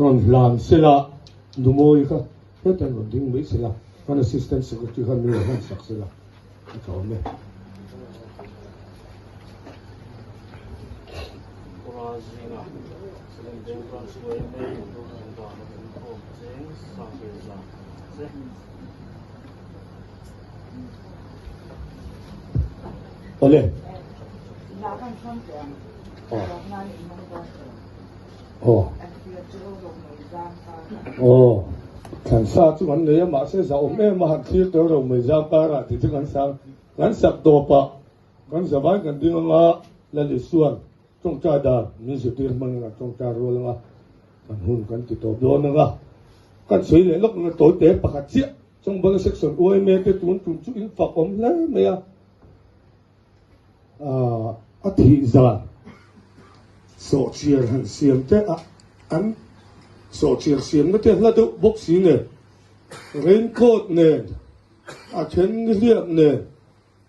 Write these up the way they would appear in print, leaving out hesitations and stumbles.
Rawn hlan sela, Numawi kha hetiang rawn ding mai sela, kan Assistant Secretary khan min rawn hlan sak sela a tha awm e. Awle. Aw. Aw. Thlan sa chu kan nei a, mahse za awm em a han thlir tawh ro mai zam karah tih chu kan sang kan sak tawp a, kan zavai kan ding anga Lal Isuan tawngtai dan min zirtir hmangin an tawngtai rual anga kan hun kan ti tawp dawn anga kan sawi leh lawk anga tawite pakhat chiah Chawngbawla section UMA te tun tum chu in fak awm hle mai a. A thih zan sawhchiar han siam te a an sawhchiar siamna te hla deuh bawk si nen raincoat nen a then nihliap nen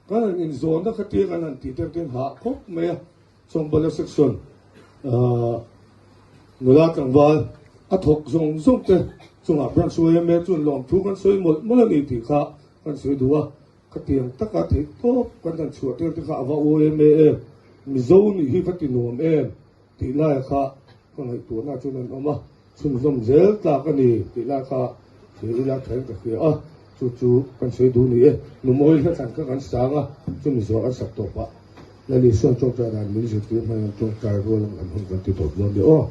kan han inzawnna kha tia kan han tih te ten hah khawp mai a Chawngbawla section nula tlangval a thawk zawng zawng te chungah branch yma chuan lawmthu kan sawi mawlh mawlh a ni tih kha kan sawi duh a. Khatiang taka theih tawp kan han chhuah tir te kha a va UMA em, Mizo nih hi ka ti nuam em tih laia kha ka ngaihtuahna chuan an awm a, chhunzawm zel tlak a ni tih lai kha thlir ila thain ka hria a, chu chu kan sawi duh ni e. Numawi hlathlan kha kan sang a, chumi zawh an sak tawpah Lali Suan tawngtai dan min zirtir hmangin tawngtai rual ang an hun kan ti tawp dawn nia aw.